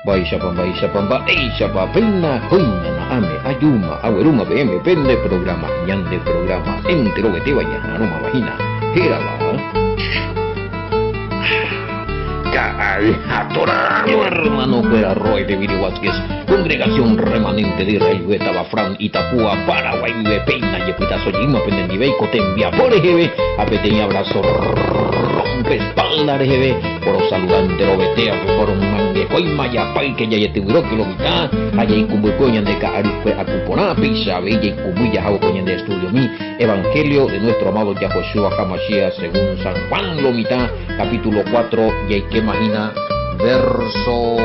Mba'éichapa, mba'éichapa, mba'éichapa, péina kóina na'ãme ajúma aguerúma peẽme pende programa, ñande programa enterovetéva ñaha'arõmava hína, hérava. Ka'ay ha Torano hermano-kuéra Roy de Viri Vázquez, Congregación Remanente de Israel guive táva Fran Itapúa, Paraguay guive, péina jepytaso jeýma penendive ko tembiapo reheve ha peteĩ abrazo rompe espalda reheve porosaluda enterovetévape poromangekóima japáyke jajetyvyróke lo mitã ha jaikũmbykuévo ñande ka'arukue aku porã péicha avei jaikũmby jahávo ko ñande estudiomi Evangelio de nuestro amado Yahoshua HaMashiach según San Juan lo mitã capítulo 4 jaikéma hína verso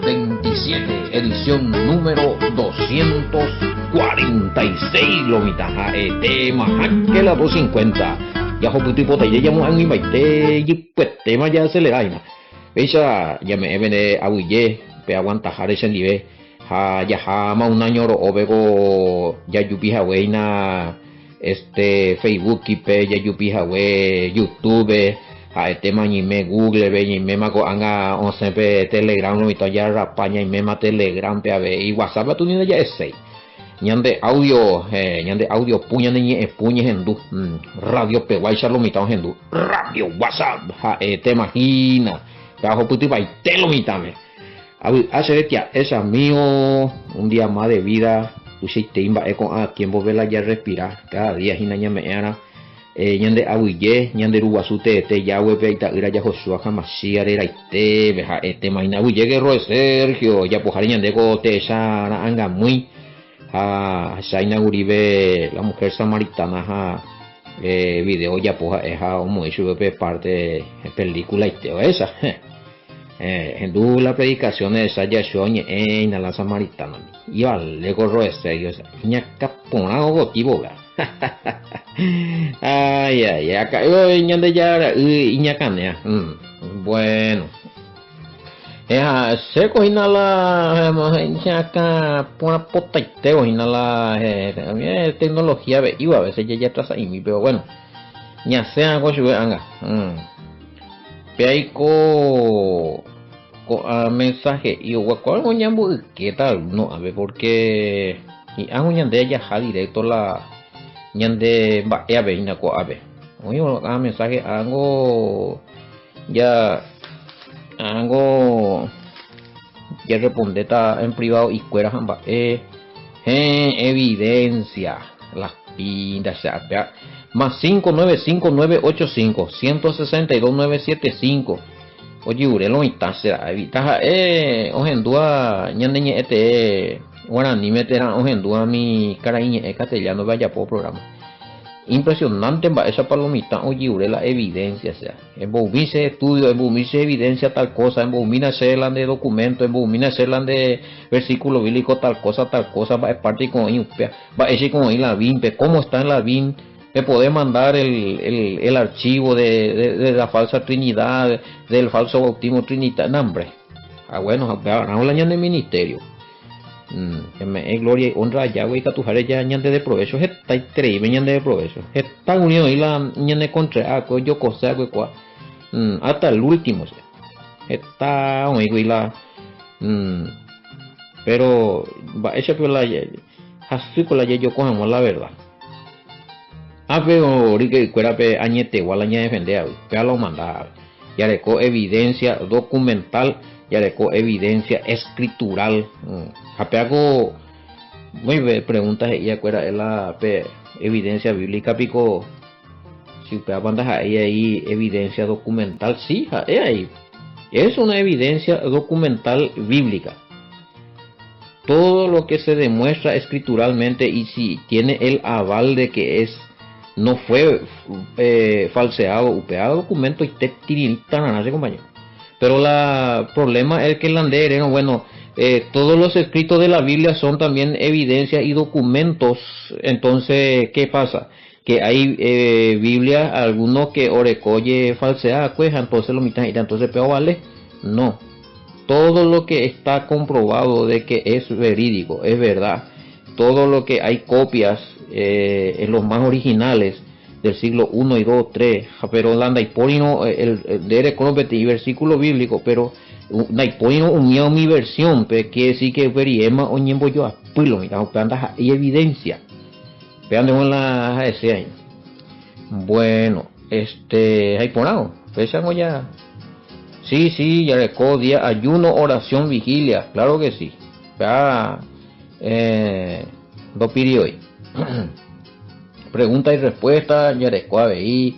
27 edición número 246 lo mitã ha'etéma háke la 250 jahupyty potaite jamo'ãguimbaite jypyetéma jaacelera hína péicha ñame'ẽ pende aguyje pe aguantaháre chendive Ha jaháma un año ro'ópe ko jajupi hague hína este Facebook-pe, jajupi hague YouTube-pe, ha'etéma ñaime Google-pe, ñaiméma ko'ág̃a osẽ pe Telegram romitã ojarrapa, ñaiméma Telegram-pe avei, WhatsApp katu ni ndaja'eséi. Ñande audio, ñande audio pu, ñane ñe'ẽ pu ñehendu, radio peguáicha lo mitã ohendu, radio WhatsApp ha'etéma hína, pe ahopytyvaite lo mitãme. Avy'a chéve tia'e chamígo, un día más de vida, tuichaitei mba'e ko'ã tiempo-pe la jarrespira, cada día hína ñame'ẽ'arã ñande aguyje, ñande Ru Guasu teete Yahweh-pe ita'ýra Yahoshua HaMashiach reraitépe, ha'etéma hína aguyje que Roe Sergio, ojapoháre ñande ko teecha ra'angamýi ha China gurive la mujer samaritana ha video ojapo ha'e ha omoĩ chupe pe parte película-ite ohecha. Hendu la predicación de esa Yahshua oñe'ẽ hína la samaritana-ndi. Ivale ko roe Sergio, iñakã porã ogotívo upéva. Ay, ay, aka'ýva Ñandejára ra'y iñakãnea. Bueno. Ha che ko hína la iñakã porã potaitévo hína la tecnología ve'íva a veces jajatrasa'imi, pero bueno, ñasẽ ko chupe anga. Pe aiko ko'ã mensaje'i oguakuaa oñamboykéta alguno ápe porque hi'ãngo ñande jaha directo la ñande mba'e avei hína ko'ápe. Oĩ ko'ã mensaje ángo ja ángo jarrespondéta en privado ikuéra ha mba'e. Héẽ, evidencia, las pintas che ápe. Más 595985, 162975. Ojyure lo mitã che ra'e. Taha'e ohendúva ñane ñe'ẽ tee guaraníme térã ohendúva mi karai ñe'ẽ castellano-pe ajapo programa. Impresionante mba'éichapa lo mitã ojyure la evidencia che. Emboumi che estudio, emboumi che evidencia tal cosa, emboumína che la nde documento, emboumína che la nde versículo bíblico tal cosa, tal cosa, mba'e parte piko oĩ upéva, mba'éicha piko oĩ la BIM-pe, cómo está en la BIM, me podés mandar el, el, el archivo de, de, de la falsa trinidad, del falso bautismo trinitario, no hombre. Ah, bueno, ha upéva la ñane ministerio. Eme'ẽ gloria y honra a Yahweh ikatuháre ja ñande deprovecho hetaitereíme ñande deprovecho. Heta umi oĩ la ñane contrae'akue ojokose'akue kua hasta el último che. Heta oĩgui la pero mba'éichapio la hasýko la jajoko hag̃ua la verdad. Ápe oryke'ykuérape añetegua la ñadefende avei, upéva la omanda avei. Jareko evidencia documental, jareko evidencia escritural. Ha péva ko oĩve pregunta he'íakue ra'e la pe evidencia bíblica piko si upévapa ndaha'éi ai evidencia documental. Si, ha'e ai. Es una evidencia documental bíblica. Todo lo que se demuestra escrituralmente y si tiene el aval de que es no fue falseado upéva documento ite tiriri tararã che compañero. Pero la problema es que la nde erérõ bueno todos los escritos de la Biblia son también evidencias y documentos entonces qué pasa que hay Biblia algunos que oreko ojefalsea'akue ha entonces lo mitã he'íta entonces péva ovale no todo lo que está comprobado de que es verídico es verdad todo lo que hay copias en los más originales del siglo 1 y 2, 3, pero la ndaipórirõ el nde erekórõ peteĩ versículo bíblico, pero. Ndaipóirõ umíva umi versión-pe, quiere decir que upe riréma oñembojoapy lo mitã, upéva ndaha'éi evidencia. Péva ndévo la ha'ese aína. Bueno, este, ha iporãvo, péichango ja. Sí, sí, jareko día ayuno, oración, vigilia, claro que sí. Péva eh, ndopirioi. Pregunta y respuesta, jareko avei.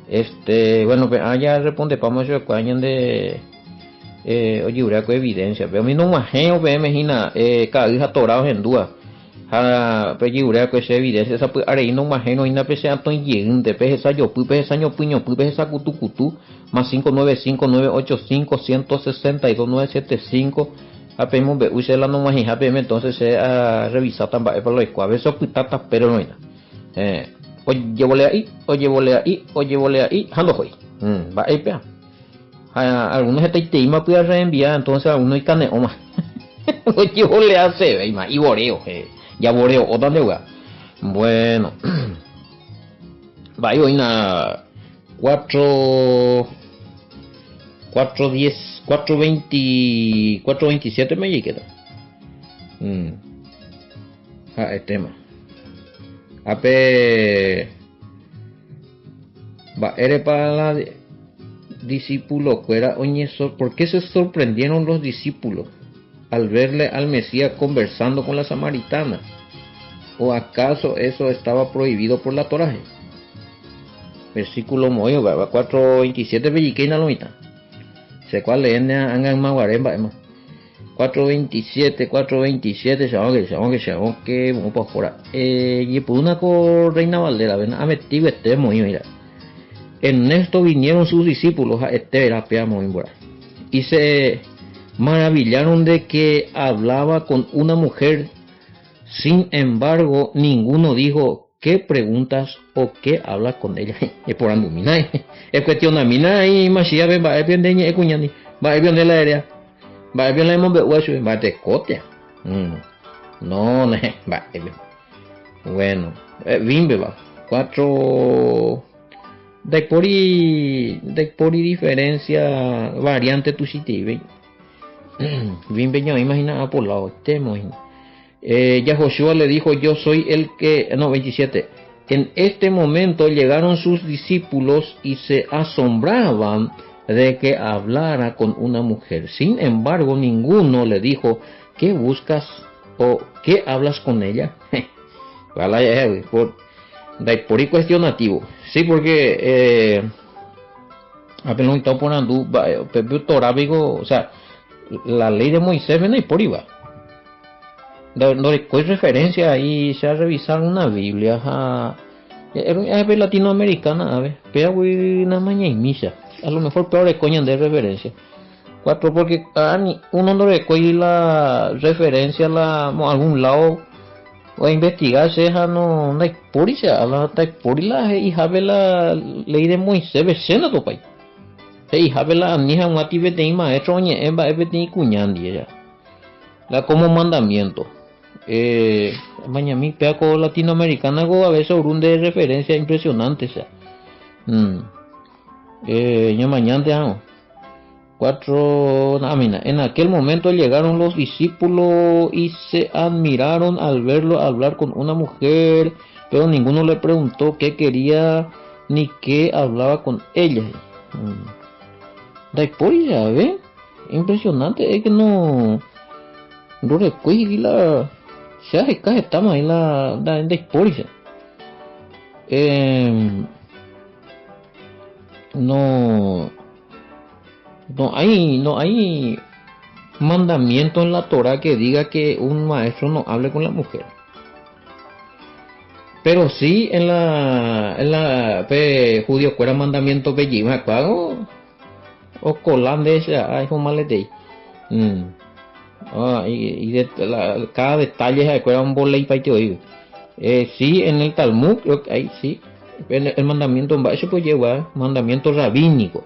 Este, bueno, pe ã ja respondepáma chupekuéra ñande eh, ojerureakue evidencia. Pe umi nog̃uahẽvo peẽme hína eh, ka'ay ha Torá ohendúva. Ha pe ojerureakue che evidencia sapy'arei nog̃uahẽrõ hína pe che atõi jeýnte, pe hesa jopy, pe hesa ñopy ñopy, pe hesa kutu kutu, más 595 985 162 975 ha pemombe'u che la nog̃uahẽiha peẽme entonces che arrevisáta mba'épa la oiko. A veces opyta tapére roĩta. Eh, ojevolea'i, ojevolea'i, ojevolea'i ha ndohói. Mm, mba'e upéva. Ha alguno hetaiteíma py'a reenvia, entonces alguno ikane'õma. Ojevoleasevéima, ivoreo, eh, javoreo'óta nde upéva. Bueno, mba'e oĩna cuatro, cuatro diez, cuatro veinti, cuatro veintisiete me jaikéta. Mm. Ha'etéma. Ha pe mba'érepa la discípulo-kuéra oñesor, ¿por qué se sorprendieron los discípulos al verle al Mesías conversando con la samaritana? ¿O acaso eso estaba prohibido por la Torah? Versículo moĩ, 4.27 pe jikéina lo mitã. Che kuaa leéne anga ymaguare mba'éma. Cuatro veintisiete, cuatro veintisiete, chavõke, chavõke, chavõke, moõpa oho ra'e, ñepyrũna ko Reina Valera, ven, ametí guete moĩ oĩ ra'e. En esto vinieron sus discípulos, ha'ete vera péva moĩ mbora'e. Y se maravillaron de que hablaba con una mujer, sin embargo, ninguno dijo, ¿qué preguntas o qué hablas con ella? Eporandumína, ecuestionamína imachíape mba'épe nde ñe'ẽ kuñándi, mba'épe nde la erea. Mba'épe la emombe'úva chupe? Mba'etekótea. Mm. No, ne, mba'épe. Bueno, eh, vímbeva. Cuatro... Ndaipóri, ndaipóri diferencia variante tuichaiteive. Vimbe ñaoĩma hína apo lado, temo hína. Eh, Yahoshua le dijo, yo soy el que... No, 27. En este momento llegaron sus discípulos y se asombraban de que hablara con una mujer. Sin embargo, ninguno le dijo, ¿qué buscas o qué hablas con ella? Por, ndaipóri cuestionativo. Sí, porque eh, apenas oporandu, pe Torá piko, o sea, la ley de Moisés ndaipóriva. Ndorekói referencia ahí se a revisar una Biblia ha pe latinoamericana ave, péagui namañaimícha. A lo mejor péa oreko ñande referencia. Cuatro porque ani uno ndorekói la referencia la algún lado o investigar che ha no ndaipóri che ala ndaipóri la he'ihápe la ley de Moisés pe che ndatopái. He'ihápe la ani hag̃uáti peteĩ maestro oñe'ẽ mba'e peteĩ kuña ndie ja. La como mandamiento. Eh, mañami péa ko latinoamericana ko a veces oru nde referencia impresionante cha. Mm. Eh, ñamañante hag̃ua. Cuatro, amina. En aquel momento llegaron los discípulos y se admiraron al verlo hablar con una mujer, pero ninguno le preguntó qué quería ni qué hablaba con ella. Mm. Ndaipóri jave, impresionante es que no ndorekói la che aheka hetáma ahí la ndaipóri che. Eh, no no hay no hay mandamiento en la Torah que diga que un maestro no hable con la mujer. Pero sí en la en la pe judío kuéra mandamiento pe jeyva o okola nde che ha ifomaletei. Mm. Ah, y, y de, la, cada detalle ha'ekuéra omboleipaite oíva. Eh, sí, en el Talmud, creo que ahí sí, en el, el mandamiento, mba'éichapa ojegua, mandamiento rabínico.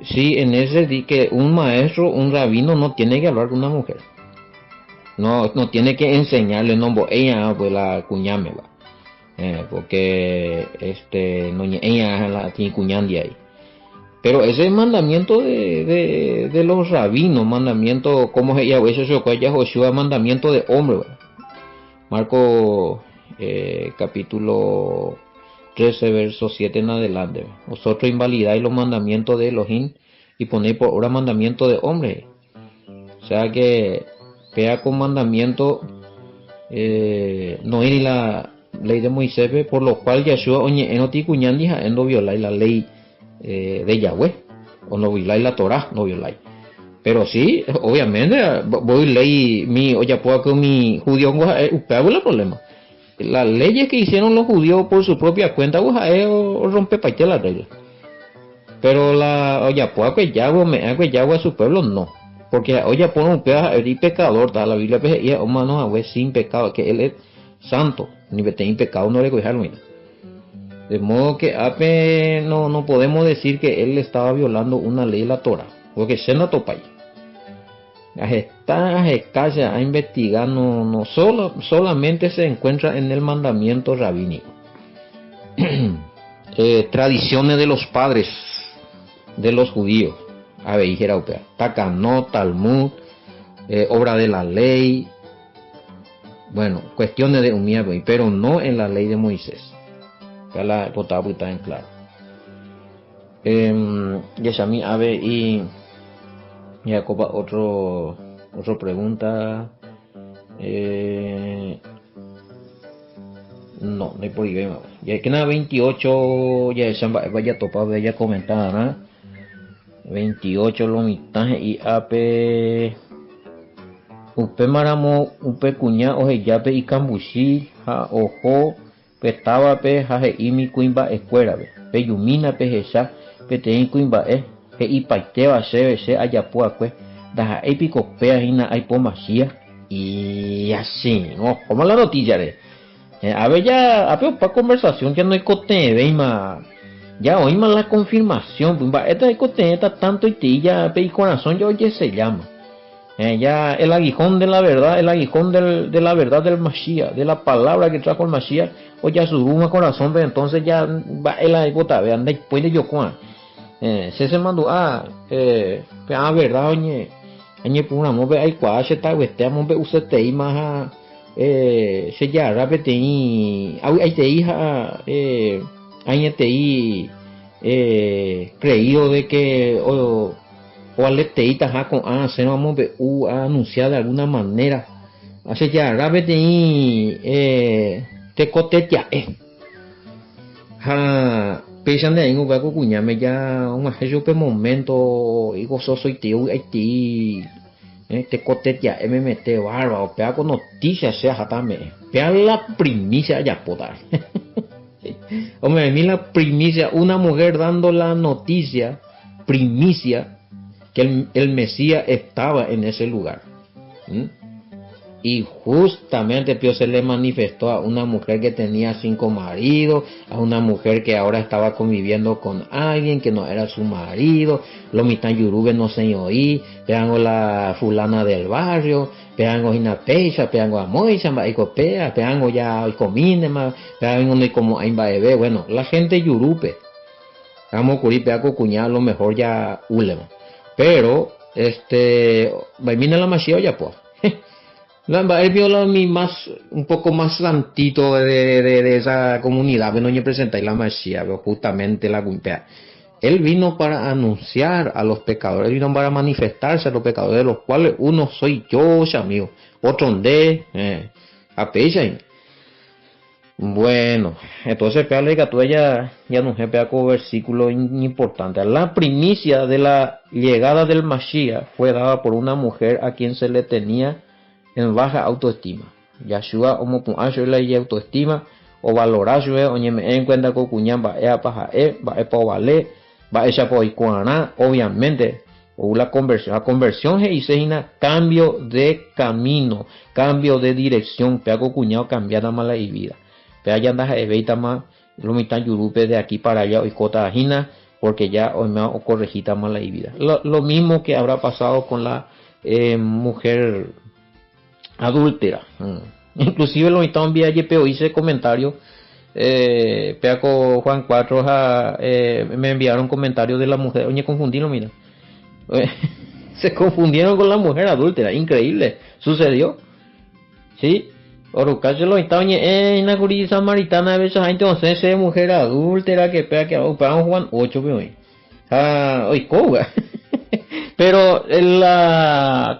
Sí, en ese di que un maestro, un rabino no tiene que hablar con una mujer. No, no tiene que enseñarle, no mbo'éi'arã pues la kuñámeva. Eh, porque este noñe'ẽi'arã la tĩ kuñándi ahí. Pero ese mandamiento de, de, de los rabinos, mandamiento, como he'i haguéicha chokua Yahoshua, mandamiento de hombre. Marco eh, capítulo 13, verso 7 en adelante. Vosotros invalidáis los mandamientos de Elohim y ponéis por obra mandamiento de hombre. O sea que pea con mandamiento eh, no ni la ley de Moisés, por lo cual Yahshua oñe'ẽrõ kuñandi ha'e ndovioláis la ley eh, de Yahweh, o no violáis la Torah, no violáis. Pero sí, obviamente, voy ley mi ojapo mi judío upéva el problema. Las leyes que hicieron los judíos por su propia cuenta, ha'e rompepaite la regla. Pero la ojapo que Yahweh me que Yahweh a su pueblo no. Porque ojapo upéva ha'e pecador, la Biblia he'i omano hague sin pecado, que él es santo, ni peteĩ pecado no rekoiha. De modo que ape no, no podemos decir que él estaba violando una ley de la Torah, porque se no topa. Está a investigar, no, no solo, solamente se encuentra en el mandamiento rabínico. eh, tradiciones de los padres de los judíos. A ver, Takanot, Talmud, eh, obra de la ley, bueno, cuestiones de umía, pero no en la ley de Moisés. Ya la está en claro. Eh, Yesami Ave y Jacoba otro otra pregunta. Eh, no, no hay por ahí. Ya que nada 28 ya esa vaya topa ya comentada, ¿no? 28 lo mitad y ape upémaramo upe kuña ohejápe ikambuchi ha oho pe távape ha he'ími kuimba'ekuérape pejumína pehecha peteĩ kuimba'e he'ipaitéva chéve che ajapo'akue ndaha'éipiko péa hína aipo Masías y así no como la noticia re a ver ya ape opa conversación ya no oikotevẽima ya oĩma la confirmación mba'éta oikotevẽta tanto itei ya pe icorazón ya ojesellama. Ya el aguijón de la verdad, el aguijón del, de la verdad del Mashiach, de la palabra que trajo el Mashiach, o ya suruma corazón, pero entonces ya va el bota, vean, después de yo eh, se se mandó a eh, ah, verdad, oye, añe pura mo pe aikuaa che taguete mo pe usetei ma eh, che jarra peteĩ aitei ha eh, añetei eh, creído de que o o aleteíta ha ko'ã osẽva omombe'u a anunciar de alguna manera achejarra peteĩ eh, tekotetia'e ha péicha nde'aĩ upéva ko kuñáme ja og̃uahẽ chupe momento igozosoitei ovy'aitei eh, tekotetia'e memete bárbaro upéva ko noticia che aháta ame'ẽ péa la primicia ajapóta. Ome'ẽmi la primicia una mujer dando la noticia primicia que el, el Mesías estaba en ese lugar. ¿Mm? Y justamente Pío se le manifestó a una mujer que tenía cinco maridos, a una mujer que ahora estaba conviviendo con alguien que no era su marido, lo mitad yurube no se oí, peango la fulana del barrio, peango hina pecha, peango a moisa, pea, peango ya comínema, peango no como bebé. Bueno, la gente yurupe. Vamos curi peaco cuñado, a lo mejor ya ulema. Pero, este, vaimina la masía ya pues. La él vio la mi más, un poco más santito de, de, de esa comunidad, pero no me presentáis la Masía, pero justamente la cumpea. Él vino para anunciar a los pecadores, vino para manifestarse a los pecadores, de los cuales uno soy yo, amigo, otro de, eh, a Bueno, entonces, pégale que tú ya, ya no sé, pega con versículo importante. La primicia de la llegada del Mashiach fue dada por una mujer a quien se le tenía en baja autoestima. Yahshua omopu'ã la autoestima o valora chupe oñeme'ẽ en cuenta ko kuña mba'épa ha'e, mba'épa ovale, mba'éichapa oikuaarã, obviamente o la conversión. La conversión he'ise hína cambio de camino, cambio de dirección. Péa ko kuña ocambiátama la ivida. Péa ya ndaha'evéitama lo mitã jurúpe de aquí para allá oikóta hína porque ya oime ocorregítama la ivida. Lo, lo mismo que habrá pasado con la eh, mujer adúltera. Inclusive lo mitã envía jepe oíse comentario Eh, peako Juan 4 ha eh, me enviaron comentarios de la mujer, oye, confundieron, mira. Se confundieron con la mujer adúltera, increíble, sucedió. Sí, Oruka lo estaba eh, na kuri samaritana veces entonces se mujer adúltera que pega que Juan 8 pe Ah, oikóga. Pero el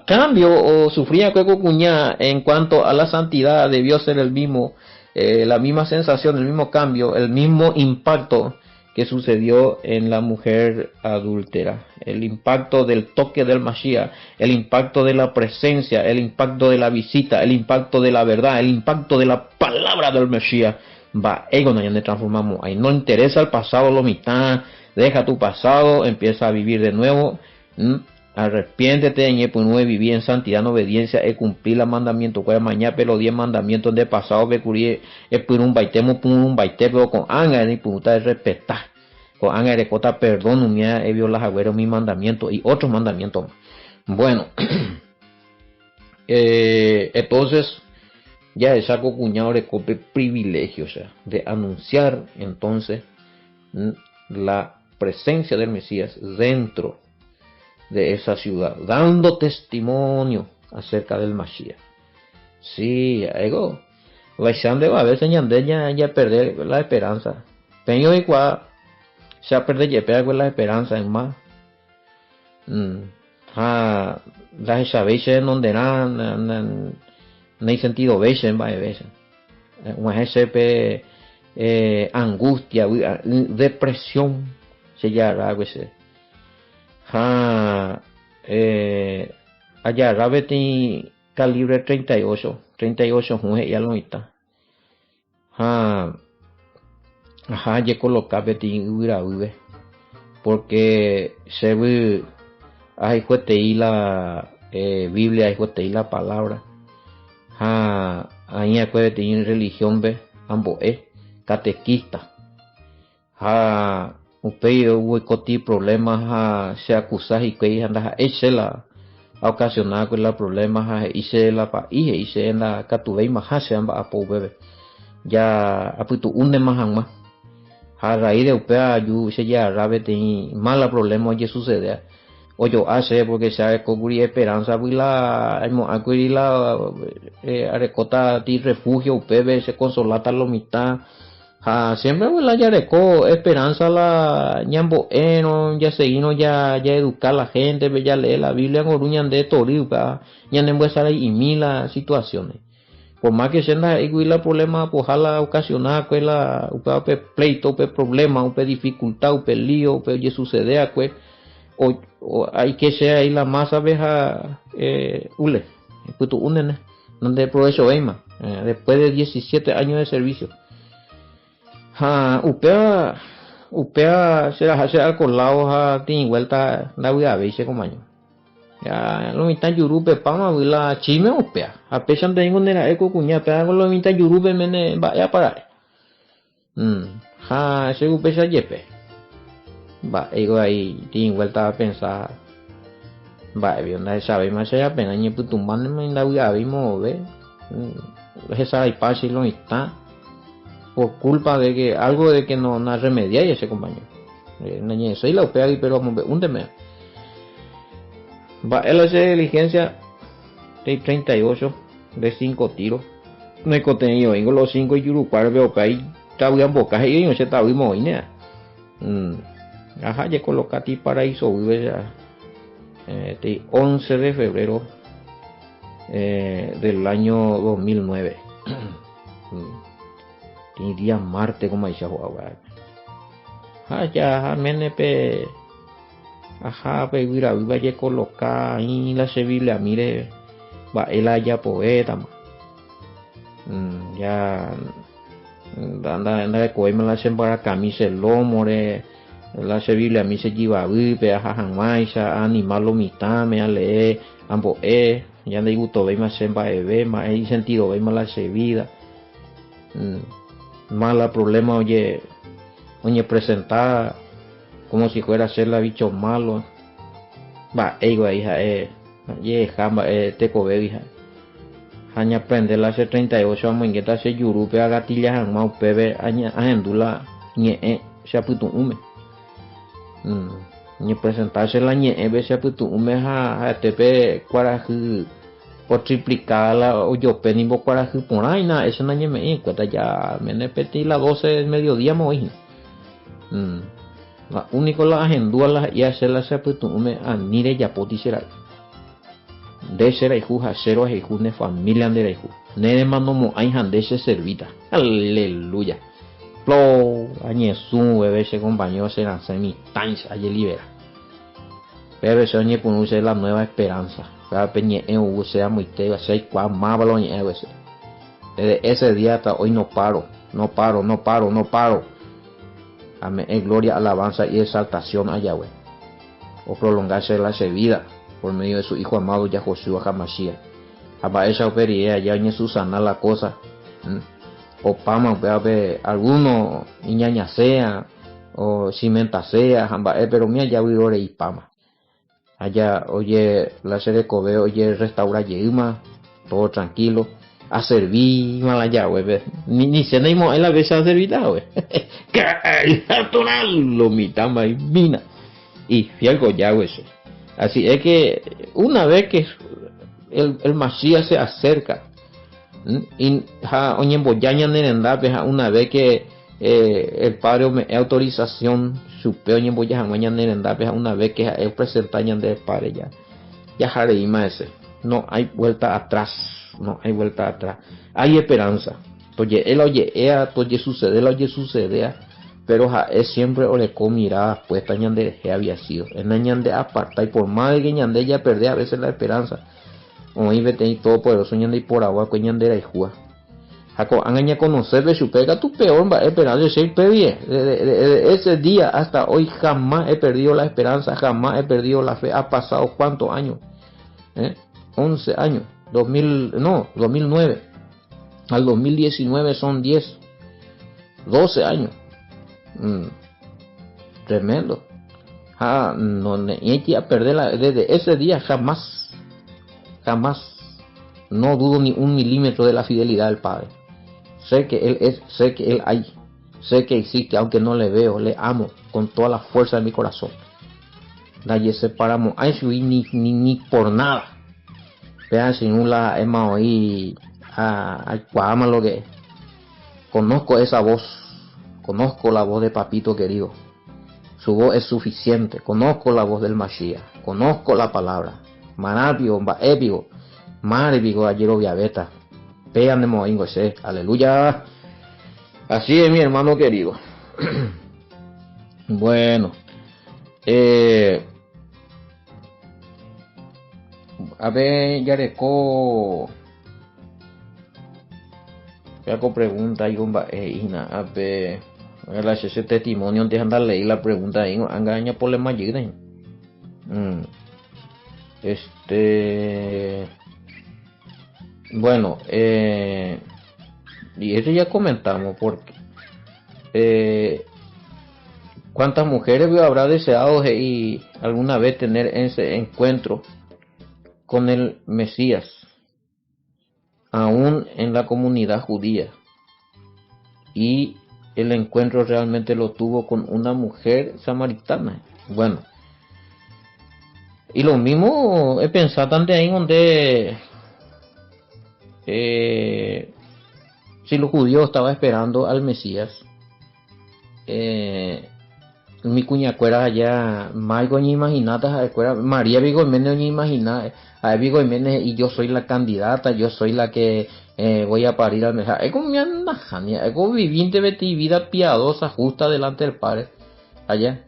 cambio o sufría cueco cuñá en cuanto a la santidad debió ser el mismo, la misma sensación, el mismo cambio, el mismo impacto que sucedió en la mujer adúltera. El impacto del toque del Mashiach, el impacto de la presencia, el impacto de la visita, el impacto de la verdad, el impacto de la palabra del Mesías. Va, ego no ya transformamos. Ahí no interesa el pasado, lo mitad. Deja tu pasado, empieza a vivir de nuevo. Arrepiéntete en vivir en santidad, en obediencia, e cumplir el mandamiento. Cuál mañana, pero 10 mandamientos de pasado, be curie, e un baitemo, un baite, pero con anga, ni puta de respetar. Con anga de cota perdón, he violado agüero mi mandamiento y otros mandamientos. Bueno, entonces, ya saco cuñado de cope privilegio, o sea, de anunciar entonces la presencia del Mesías dentro de esa ciudad, dando testimonio acerca del Mashiach. Sí, ego. Vaisande a veces ñande ya, ya perder la esperanza. Peño igual se ha perder ya la esperanza en más. Ha, la sabéis en donde na no hay sentido veis en va veces. Una pe angustia, depresión se llama algo ese. Ha, allá rabeti calibre 38, 38 jue ya lo está. Ha, ajá, ye coloca beti uira uve porque se ve ay juete la Biblia, ay juete la palabra. Ha, ahí acuérdate en religión ve, ambo catequista. Ha, upei hubo coti problemas ha se acusa y que anda eche la ocasionar con la problemas ha hice la pa hice en la catubei más se amba apo bebe ya aputu une más más a raíz de upea yu se ya rabe te mala problema oye sucede o yo hace porque se cubrí esperanza la acuiri la arecota ti refugio upebe se consolata lo mitad. Ha siempre la yareco esperanza la ñambo eno ya seguimos ya ya educar a la gente ya leer la Biblia en de toriuka ñanembuesara y mil las situaciones. Por más que sea igual la problema pues jala ocasionar que la upe pleito upe problema upe dificultad upe lío upe ye sucede que o hay que ser ahí la masa veja ule putu unene donde provecho veima después de 17 años de servicio. Ha upea upea será hace al colado ha tin vuelta la voy a ver como año. Ya lo mitad yurupe pama la chime upea. A pesar de ningún era eco cuña pea con lo mitad yurupe mene vaya parar. Ha ese upe se yepe. Va ego ahí tin vuelta a pensar. Va bien nadie sabe más allá pena ni putumban me la voy a ver ve. Esa y lo está por culpa de que algo de que no no remedia ese compañero. No soy la upea pero un Va él hace diligencia de 38 de 5 tiros. No he contenido, vengo los 5 y yurucuar veo que ahí está bien boca y no se está bien moinea. Ajá, ya coloca ti paraíso vive ya. De 11 de febrero del año 2009. Día martes como dice juega. Ja ya mene pe ajá pe vira viva ye coloca ahí la Sevilla mire va él allá poeta ya anda anda de coima la sembara camisa el lomo re la Sevilla a mí se lleva pe ajá jamás animal lo mitad me ale ambo ya anda gusto ve más semba ve más sentido ve más la vida mala problema oye oye presentar como si fuera a ser la bicho malo. Va ego hija ye jamba te hija. Ha ñaprende la che 38 amoingéta che jurúpe agatilla hag̃ua upépe ahendu la ñe'ẽ che apytu'ũme. Ñepresenta che la ñe'ẽpe che apytu'ũme ha ha'ete pe kuarahy otriplica la ojope nimbo kuarahy porã hína ha'e che nañeme'ẽi en cuenta ya mene peteĩ la doce del mediodía ma oĩ hína. La único la ahendúva la he'íva che la che apytu'ũme ani rejapóti che ra'y. Nde che rayhu ha che rohayhu ne familia nde rayhu. Ne remanomo'ãi ha nde che servíta. Aleluya. Plo! Añesũ veve che compañero che rasẽ mitãicha ajelibera. Pépe che oñepyrũ che la nueva esperanza. Péva pe ñe'ẽ ou che amoitéva che aikuaa máva la oñe'ẽ hague che. Desde ese día hasta hoy no paro, no paro, no paro, no paro. Ame'ẽ gloria, alabanza y exaltación a Yahweh. Oprolonga che la che vida por medio de su Hijo amado Yahoshua HaMashiach. Ha mba'éicha upe rire aja oñesusana la cosa, opáma upévape alguno iñañasea o cimentasea ha mba'e, pero umi aja vyroreipáma. Aja oje la che rekove oje restaura jeýma, todo tranquilo, aservíma la Yahweh-pe, ni che ndaimo'ãi la vez che aservíta hague. Ka'aru lo mitã mbaimína, ifiel ko Yahweh che. Así es que una vez que el, el Masías se acerca y, ha oñemboja ñane rendápe ha una vez que eh, el Padre ome'ẽ autorización chupe oñemboja hag̃ua ñane rendápe ha una vez que ha'e opresenta ñande Padre ya jahareíma hese. No hay vuelta atrás, no hay vuelta atrás. Hay esperanza. Toje'e la oje'éa, tojesucede la ojesucedea, pero ha'e siempre oreko mirada puesta ñanderehe había sido. Nañandeapartái, por más de que ñande ya perde a veces la esperanza, oĩ peteĩ Todopoderoso ñandeiporavo va'ekue ñanderayhúva. Ha ko'ág̃a ñakonosépe chupe katu peor mba'e esperanza che pévie. Desde ese día hasta hoy jamás he perdido la esperanza, jamás he perdido la fe. Ha pasado cuántos años? ¿Eh? 11 años. 2000, no, 2009. Al 2019 son 10, 12 años. Tremendo. Ha no ne'ẽiti a perder la, desde ese día jamás, jamás, no dudo ni un milímetro de la fidelidad del Padre. Sé que Él es, sé que Él hay, sé que existe, aunque no le veo, le amo con toda la fuerza de mi corazón. Ndajeseparamo'ãi chugui ni, ni, ni por nada. Péa che irũ la ha'éma oĩ aikuaáma lo que conozco esa voz, conozco la voz de papito querido. Su voz es suficiente, conozco la voz del Mashiach, conozco la palabra. Marã piko, mba'e piko, máre piko ajeroviavéta. Péa ne moĩngo che, aleluya. Así es mi hermano querido. Bueno, eh, Ape jareko Péa ko pregunta aiko mba'e he'i hína ape la che che testimonio nte ha ndaleí la pregunta he'i anga ñapolema jeýta hína. Mm. Este bueno, eh, y eso ya comentamos porque eh, ¿Cuántas mujeres habrá deseado he'i alguna vez tener ese encuentro con el Mesías, aún en la comunidad judía? Y el encuentro realmente lo tuvo con una mujer samaritana. Bueno, y lo mismo he pensado también ahí donde eh, si los judíos estaban esperando al Mesías, Eh, umi kuñakuéra aja máiko oñeimahináta ha'ekuéra, María piko oiméne oñeimahina, ha'e piko oiméne he'i yo soy la candidata, yo soy la que eh, voy a parir al Mesías. Ha'éko umi nahániri, ha'éko ovivínte peteĩ vida piadosa, justa delante del Padre aja.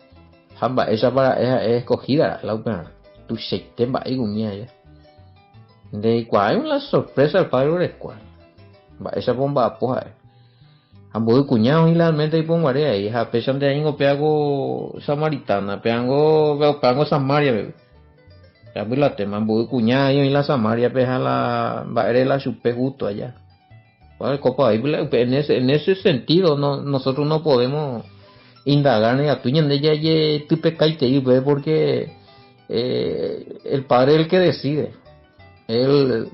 Ha mba'éichapa ra'e ha'e escogida ra'e la upearã. Tuichaite mba'éiko umi aja. Ndeikuaái la sorpresa el Padre orekóva. Mba'éichapa omba'apo ha'e. Ha mboy kuña oĩ lealmente iponguare aí, ha péichante aĩngo péako samaritana, péango péango Samaria-pe. Péa la tema, mboy kuña aí oĩ la Samaria-pe ha la mba'ére la chupe justo allá. Bueno, copa ahí, en ese, en ese sentido no, nosotros no podemos indagar ni atu ñande jajetypekaitei upe porque eh, el padre es el que decide. Él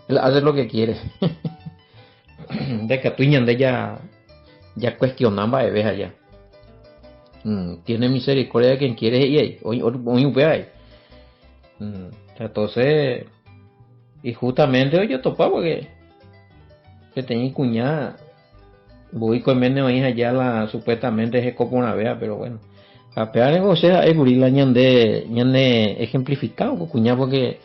Él hace lo que quiere. Ndaikatúi ñande ja ja cuestiona mba'eve ha ja. Mm, tiene misericordia de quien quiere he'i ahí. Oĩ oĩ upéva ahí. Mm, entonces, y justamente ojotopa porque peteĩ kuña voi koiméne oĩ aja la supuestamente heko porãvéva, pero bueno. Ha péva ningo che ha'e kuri la ñande ñane ejemplificado ko kuña porque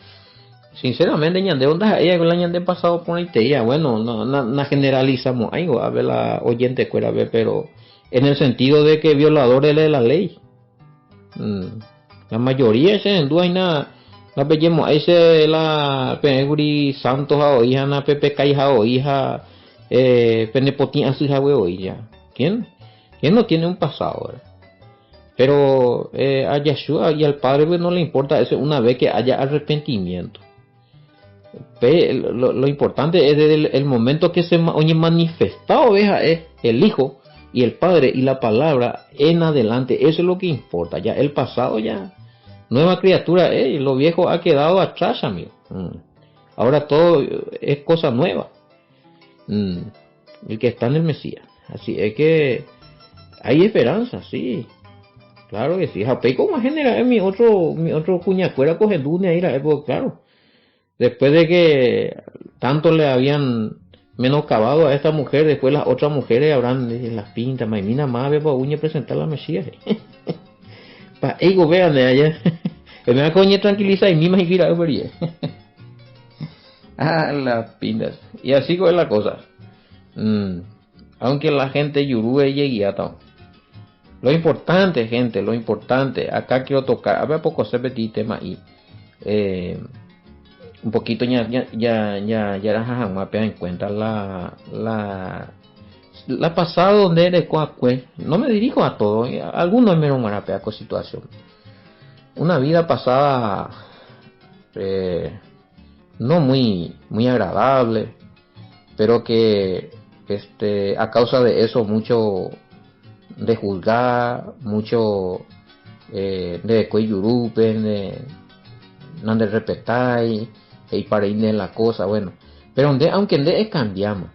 sinceramente ñande ndaha'éi la ñande pasado porãiteia, bueno, no, na, na generalizamo'ãi ko'ápe la oyente kuérape, pero en el sentido de que violadores de la ley. Mm. La mayoría che rendu aina la pejemo'ãi che la peẽ kuri santo ha oĩ ha na pepekái ha oĩ ha eh, pene potĩ asy hague oĩ ya. ¿Quién? ¿Quién no tiene un pasado? ¿verdad? Pero eh, a Yeshua y al Padre pues, no le importa eso una vez que haya arrepentimiento. Pe, lo, lo importante es desde el, el momento que se oye manifestado veja es el Hijo y el Padre y la palabra en adelante. Eso es lo que importa. Ya el pasado ya, nueva criatura, eh, lo viejo ha quedado atrás, amigo. Mm. Ahora todo es cosa nueva. Mm. El que está en el Mesías. Así es que hay esperanza, sí. Claro que sí. Japé como genera es mi otro, mi otro cuñacuera coge ahí la época, claro. Después de que tanto le habían menoscabado a esta mujer, después las otras mujeres habrán las pintas, maimina más ve pa uña presentar la Mesías. Pa ego vean de allá. Me coña tranquiliza y misma y gira Ah, las pintas. Y así es la cosa. Mm. Aunque la gente yurúe y guiata. Lo importante, gente, lo importante. Acá quiero tocar. A ver, poco se petit tema y eh, un poquito ya ya ya ya ya era en cuenta la la la pasada donde eres no me dirijo a todos, algunos me lo con situación. Una vida pasada eh, no muy muy agradable, pero que este a causa de eso mucho de juzgar, mucho eh, de cuellurupen, de no de respetar y, y para ir de la cosa, bueno. Pero donde, aunque de cambiamos,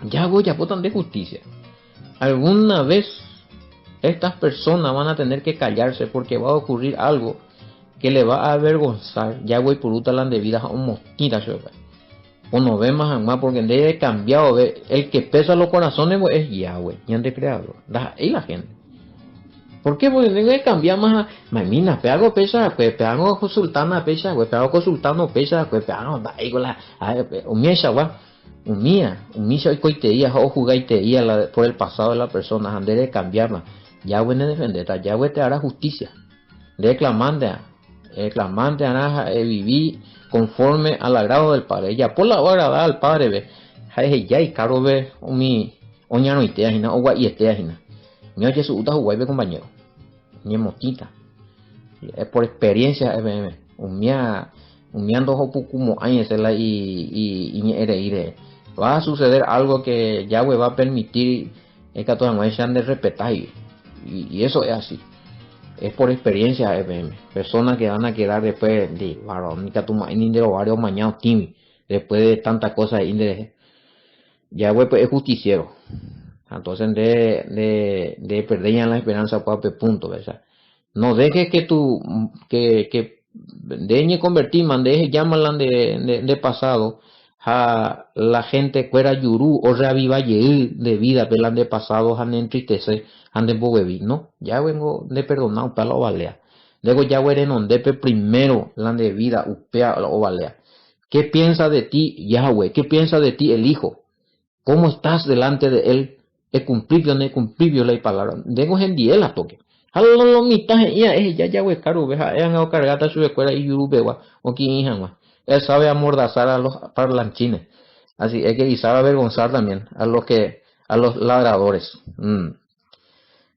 ya voy a botan de justicia. Alguna vez estas personas van a tener que callarse porque va a ocurrir algo que le va a avergonzar. Ya voy por la de vida a un mosquita, o no ve más más porque de cambiado ve el que pesa los corazones pues, es Yahweh, y de creador. Y la gente. ¿Por qué? Porque tengo que cambiar más mamina, pe pesa, pues pe hago consultana pesa, pues pe hago consultando pesa, pues pe hago da la umia wa umia, umia coiteía o jugaiteía la, por el pasado de la persona, antes de cambiarla. Yahweh ne defendeta, Yahweh te hará justicia. Reclamante, reclamante hará vivir conforme al agrado del Padre. Ya por la hora da al Padre ve. Jae ya y caro ve umi oñano itea hina o y estea hina. Mi oye su uta juguay compañero. Ni motita. Es por experiencia FM. Umia umiando hopukumo la y y y ere Va a suceder algo que Yahweh va a permitir que todas sean de respetar y, y eso es así. Es por experiencia FM. Personas que van a quedar después de varón, ni de varios mañana timi, después de tantas cosas Yahweh pues, es justiciero. Entonces de, de, de perder ya la esperanza pues, punto, ¿verdad? No dejes que tu que que de convertir, mande llámalan de, de, de pasado a la gente cuera yurú o reaviva de vida pelan de pasado han entristece han de bobebi no ya vengo de perdonado para la ovalea. Luego ya donde primero la de vida upea la ovalea. ¿Qué piensa de ti Yahweh? ¿Qué piensa de ti el Hijo? ¿Cómo estás delante de él? He cumplido, no he cumplido la palabra. Tengo la toque. Halo mitad ya es ya Yahweh caro veja ean cargata su escuela y yurubewa o Él sabe amordazar a los parlanchines. Así es que y sabe avergonzar también a los que a los ladradores. Mm.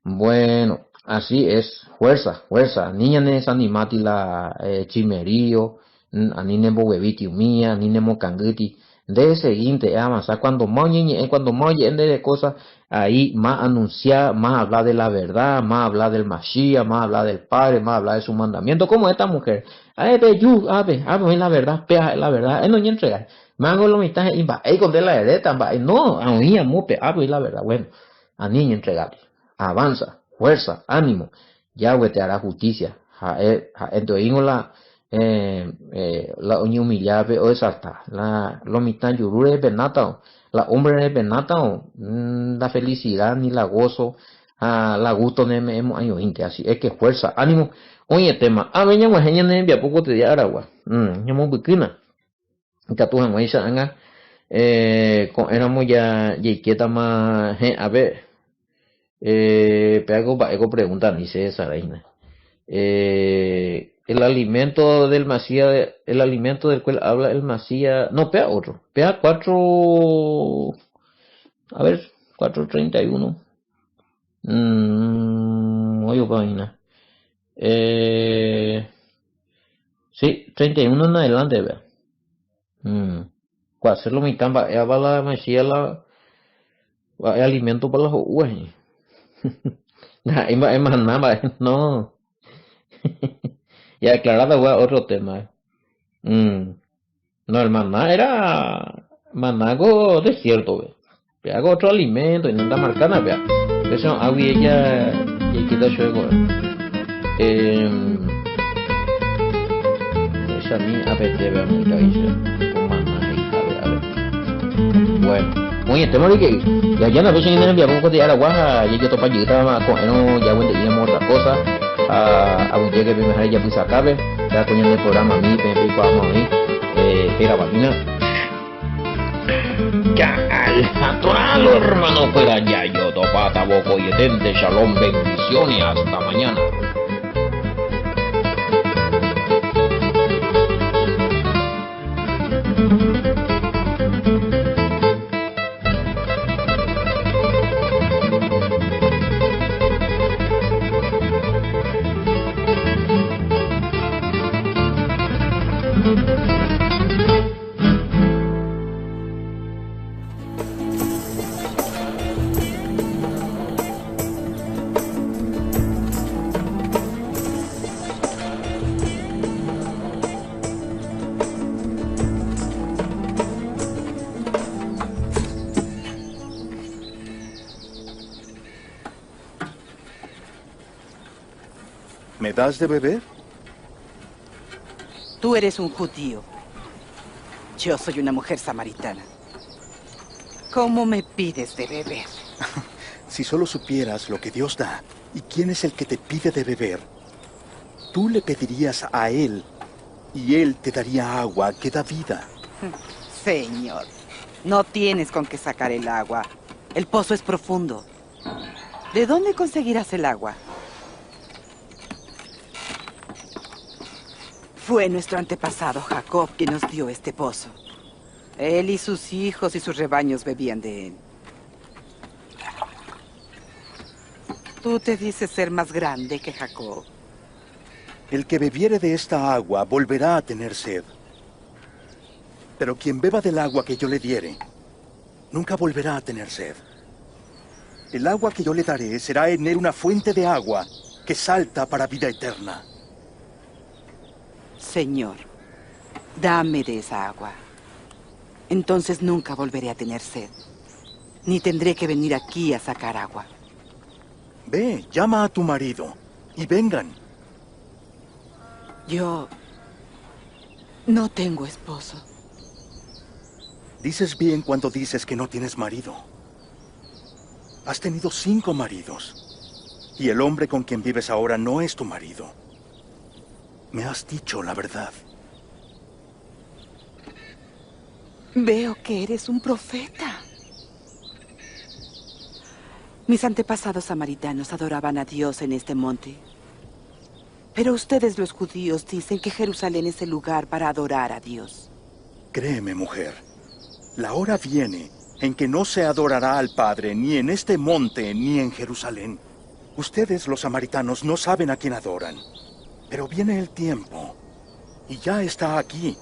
Bueno, así es. Fuerza, fuerza. Niña desanimati la eh, chimerío, anine bobebiti umía, anine mocanguti. Nde seguinte eavanza cuando más oñeñe'ẽ, cuando más oje'e ndéve cosa, ahí más anuncia, más habla de la verdad, más habla del Mashiach, más habla del Padre, más habla de su mandamiento, como esta mujer. Ae peju, ápe, ápe oĩ la verdad, péa ha'e la verdad, ha'e noñentregái. Mángo lo mitã he'i mba'éiko nde la eréta, mba'e, no, oĩ amo pe ápe oĩ la verdad, bueno, ani eñentregátei. Avanza, fuerza, ánimo, Yahweh te hará justicia. Ha'e, ha'énte oĩngo la, eh, eh, la oñehumillávape oexalta. La, lo mitã juru rehe penáta, la hombre rehe penáta, la felicidad ni la gozo ha la gusto neme'ẽmo'ãi oĩnte. Así es que fuerza, ánimo, oĩetéma. Ave ñag̃uahẽ ñane rembiapo ko tedia aragua. Ñamombykýna. Ikatu hag̃uáicha ág̃a ko'ẽramo jaikétama he'ãpe, péa ko mba'e ko pregunta ani che hesarái hína. El alimento del Masías, el alimento del cual habla el Masías, no, péa otro, péa cuatro, a ver, 4:31, ojopa hína. Sí, 31 en adelante, vea. Cuál lo mitad mba'e ava la Mesías la mba'e alimento pa la ho'úva hína. Ndaha'éi mba'e maná mba'e, no. Ya aclarado gua otro tema. No, el maná era maná ko desierto pe. Pe hago otro alimento y no está marcana pe. Eso agui ella y quita chueco. Eh, esa mi apete vea muy dice con maná y a ver, a ver. Bueno, muy este mori que ya ya no veces en el viaje de Araguaja y yo topa yita con ya buen día otra cosa a a un llegue mejor ya pues acabe ya con el programa mi pe pe vamos ahí eh era vagina Al hermano fuera ya yo topata boco y etente shalom bendiciones hasta mañana. ¿Me das de beber? Tú eres un judío. Yo soy una mujer samaritana. ¿Cómo me pides de beber? Si solo supieras lo que Dios da y quién es el que te pide de beber, tú le pedirías a Él y Él te daría agua que da vida. Señor, no tienes con qué sacar el agua. El pozo es profundo. ¿De dónde conseguirás el agua? Fue nuestro antepasado Jacob quien nos dio este pozo. Él y sus hijos y sus rebaños bebían de él. Tú te dices ser más grande que Jacob. El que bebiere de esta agua volverá a tener sed. Pero quien beba del agua que yo le diere, nunca volverá a tener sed. El agua que yo le daré será en él una fuente de agua que salta para vida eterna. Señor, dame de esa agua. Entonces nunca volveré a tener sed, ni tendré que venir aquí a sacar agua. Ve, llama a tu marido y vengan. Yo no tengo esposo. Dices bien cuando dices que no tienes marido. Has tenido 5 maridos, y el hombre con quien vives ahora no es tu marido. Me has dicho la verdad. Veo que eres un profeta. Mis antepasados samaritanos adoraban a Dios en este monte. Pero ustedes los judíos dicen que Jerusalén es el lugar para adorar a Dios. Créeme, mujer, la hora viene en que no se adorará al Padre ni en este monte ni en Jerusalén. Ustedes los samaritanos no saben a quién adoran. Pero viene el tiempo, y ya está aquí,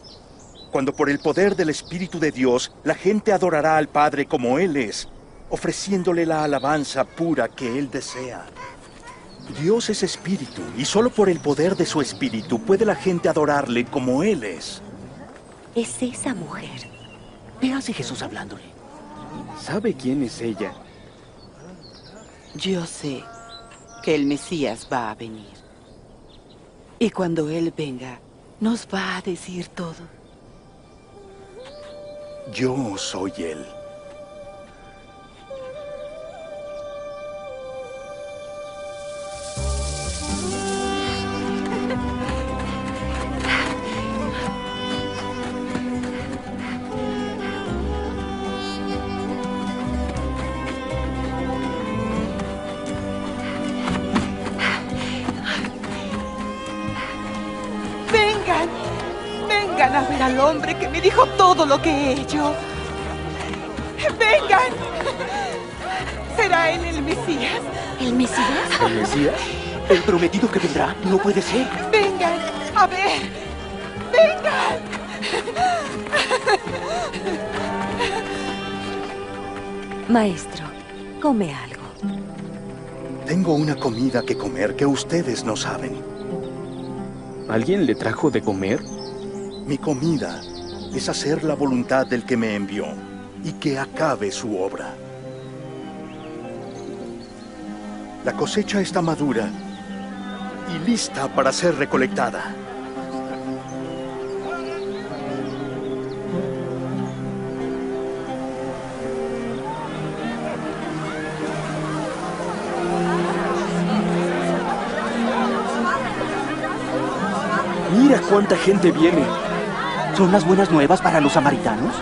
cuando por el poder del Espíritu de Dios la gente adorará al Padre como Él es, ofreciéndole la alabanza pura que Él desea. Dios es espíritu, y solo por el poder de su espíritu puede la gente adorarle como Él es. Es esa mujer. ¿Qué hace Jesús hablándole? ¿Sabe quién es ella? Yo sé que el Mesías va a venir. Y cuando Él venga, nos va a decir todo. Yo soy Él. Vengan, vengan a ver al hombre que me dijo todo lo que he hecho. Vengan. ¿Será él el Mesías? ¿El Mesías? ¿El Mesías? ¿El prometido que vendrá? No puede ser. Vengan, a ver. Vengan. Maestro, come algo. Tengo una comida que comer que ustedes no saben. ¿Alguien le trajo de comer? Mi comida es hacer la voluntad del que me envió y que acabe su obra. La cosecha está madura y lista para ser recolectada. Mira cuánta gente viene. ¿Son las buenas nuevas para los samaritanos?